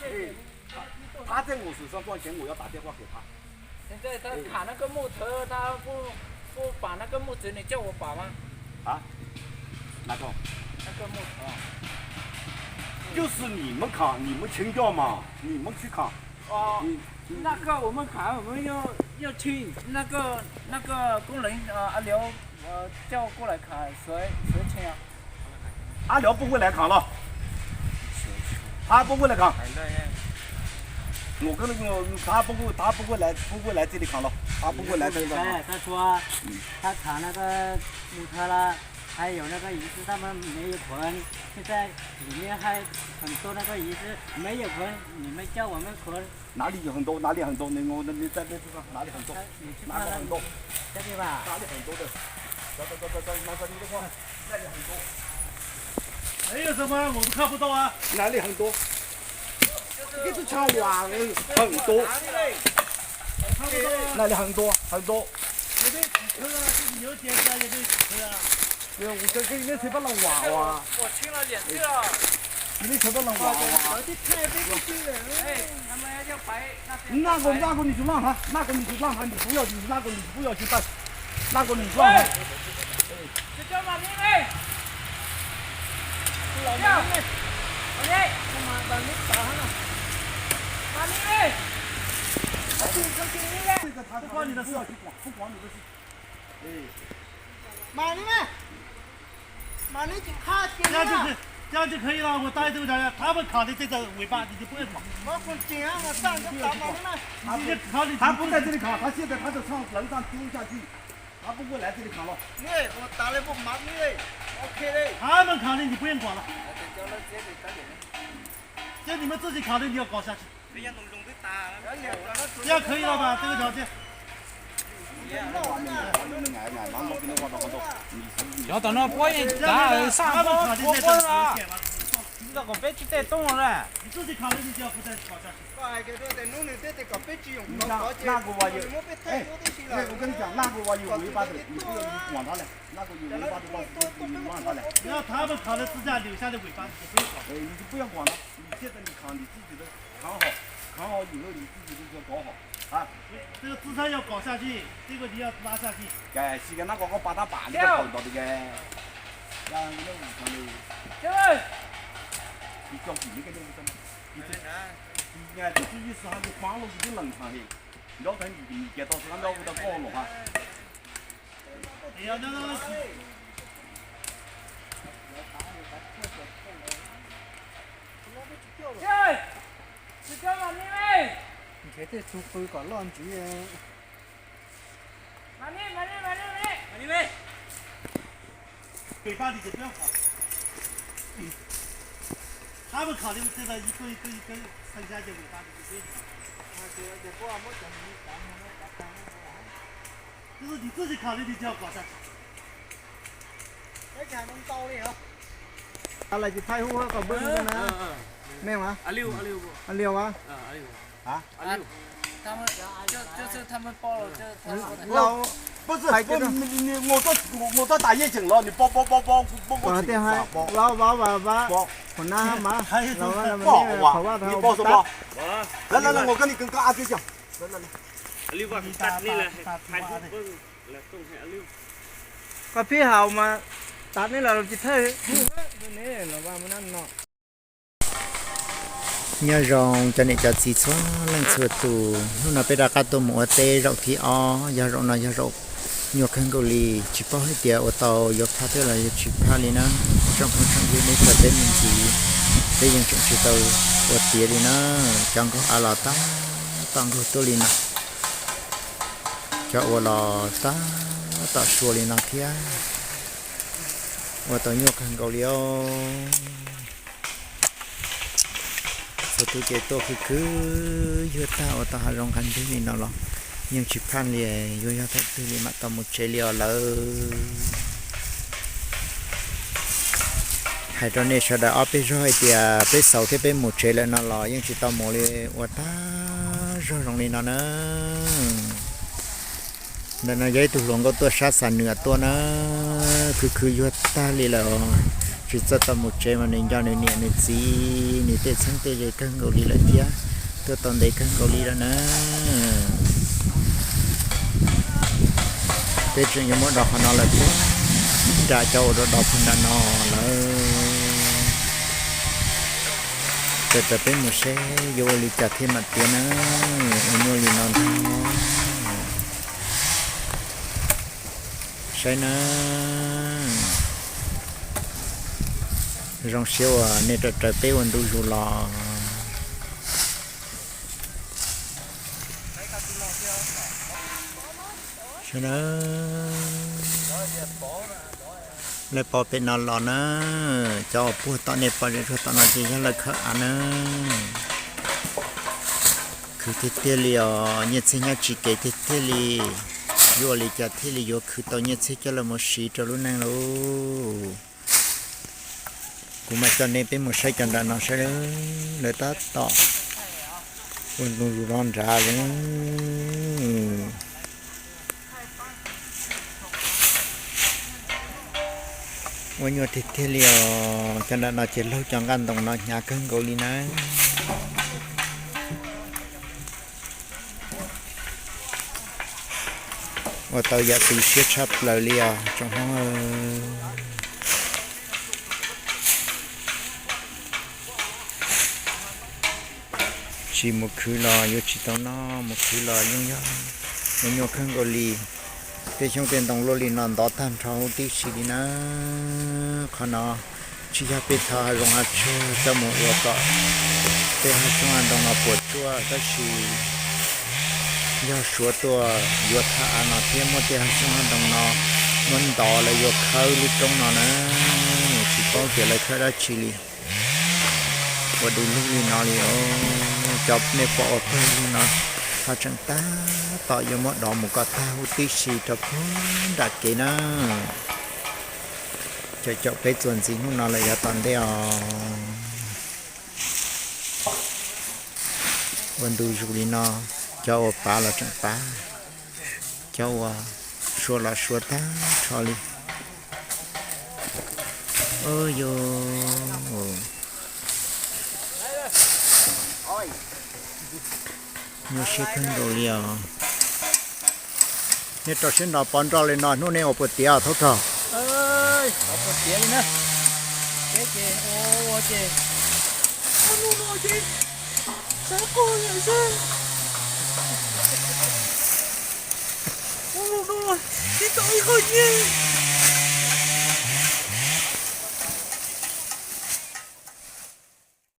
哎，他，他在我手上赚钱，我要打电话给他。现在他砍那个木头，他不，不把那个木子你叫我把吗？啊？哪种？那个木头啊。就是你们砍，你们清掉嘛，你们去砍。哦，你，你那个我们砍，我们要，要清，那个，那个工人，呃，阿刘，呃，叫过来砍，谁，谁清啊？ 阿辽不会来扛了，他不会来扛。我跟那个，他不会，他不会来，不会来这里扛了，他不会来这里扛了。哎，他说，嗯，他砍那个木头了，还有那个鱼丝，他们没有捆，现在里面还很多那个鱼丝没有捆，你们叫我们捆。 哪里有很多？哪里很多？你我你在那地方哪里很多？哪里很多？这里吧。哪里很多的？走走走走走，慢慢走，你看，那里很多。没有什么，我们看不到啊。哪里很多？这是枪网，很多。看不到啊。那里很多很多。也没几车啊，自己有点车也没几车啊。对啊，我这这那车把那网哇。我清了两个。你那车把那网哇。 那个那个你就让他，那个你就让他，你不要，你那个你不要去带，那个你让他。这个他不管你的事，不管你的事。哎。 这样就可以，这样就可以了，我答应这个条件，他们扛的这个尾巴，你就不用扛。你就扛你，他不在这里扛，他现在他就上楼上丢下去，他不会来这里扛了。他们扛的你不用管了。这你们自己扛的你要搞下去。 这样可以了吧？这个条件。 Cov tom no puab yeej kav saj puab puab los, tsis tau kom peb tsis tej toob no na. 那个我有尾巴的，你不要，你管他嘞，那个有尾巴的，让他嘞。让他们扛着支架留下的尾巴，你就不用管。哎，你就不要管了，你现在你扛你自己的，扛好，扛好以后你自己的就搞好啊。这个支撑要搞下去，这个你要拉下去。哎，是个，那个我把他把那个搞到这个，让那个五层的，你叫你那个叫什么？你这，你看，这是一时还是慌了，你就冷场嘿。 Nrau tag nrho ces tau sab nrau kuv tau koj los ha. Nrhiav tej tug qw kom loj ntsiv. Lawv tsis thaij hub kom peb na. Meej mas? Liu as? Hais kiag, mus txog tas yeej tseem los nws pob pob pob kuv pob kuv pob. Los vas vas vas, qhov na mas, los vas mas, qhov vaj, qhov vaj. Lawv, lawv, lawv, mus koj ni kws koj ab twb cog. Koj pib haus mas tas neb los tsis thawj hub ne los vaj mus na no. Nyob zoo cov niam cov txiv txhua leej txhua tus, hnub no peb rov qab tuaj mus ua teb zaum thib ob, yog zaum no yog zaum nyuaj kawg nkaus li, tsis paub hais tias ua tau yuav phaj thiab los yuav tsis phaj li na. Tsoom phooj tsoom ywg nej txhua teb me ntxiv, peb yeej tseem tsis tau ua tiav li na. Cov nkaug av los tab tom nkaug tuaj li no, cov ua los tab tom sua li no thiab. Ua tau nyuaj kawg nkaus li os. Txhua tus ces tuaj khwv khwv yuag tag ua tau hav zoov qab ntswg li no los yeej tsis phaj li, yuav yog thaum twg li mam tau mus tsev li os lawm. Hais rau nej sawv daws ob peb zaug hais tias peb xaus thiab peb mus tsev lawm no los yeej tsis tau mus li, ua tag zog zoo li no na. Ntawm no yog ib tug hluas nkauj tuaj sab Xam Nwm tuaj na, khwv khwv yuag tag li lawm os. Txawm tau mus tsev mas nws nco nws niam nws txiv nws tej txheeb tej ze kawg nkaus li lawm thiab, tuaj tau ntev kawg nkaus li lawm na. Peb tseem yuav muab dov qhov no lawm thiab, nram cov uas dov dov puag nram no lawm. Ces peb mus seb yuav ua li cas thiaj mam tiav na. Ua nyuaj li no ntag. Saib na, zoo siab uas nej raws raws peb ua ntu zus los. Saib na, lawv pov pem no los na, cov uas puag tom nej pom zem zuag tom no ces yog lawv khawb av na. Khwv tiag tiag li os, nyiaj txiag nyob tsis kev tiag tiag li. Yuav ua li cas thiaj li yuav khwv tau nyiaj txiag coj los mus siv rau lub neej lauj? Kuv mam coj nej peb mus saib cov nram no saib, lawv tab tom ua ntu zus los nrad li. Ua nyuaj tiag tiag li os, cov nram no ces laug cov nqaj ntoo no hnyav kawg nkaus li na. Ua tau yam tu siab tshaj plaws li os tsoom Hmoob. Tsis mus khwv los yuav tsis tau noj, mus khwv los yeej yog ua nyuaj kawg nkaus li. Tej xyoob tej ntoo luaj li no ntov tag nrho huv tib si li na. Qhov no tsis yog peb thov hav zoov hav tsuag coj mus ua kom tej hav xyoob hav ntoo no puas tsuaj, tab sis yog Suav tuaj yuav thaj av no thiab muab tej hav xyoob hav ntoo no muab ntov lawv yuav khawb lub roob no na. Tsis paub tias lawv khawb dab tsi li, ua du lug li no li os. Cov nej pom ua pawg lug no ho tseem tab tom yuav muab dov mus kom tag huv tib si rau puag nram kev na. Caum caum peb txuas ntxiv hnub no lawm yav tom ntej os. Ua ntu zus li no, cov uas pav los tseem pav, cov uas suav los suav tag nrho li. Ub yuj, nyuaj siab kawg nkaus li os. Nej rau siab nrog pov nroj li no hnub nej ua puas tiav thaub rog? Peb ces, ces, xav qog yam xwb. Ua lus no los tsis tau ib qho nyiaj.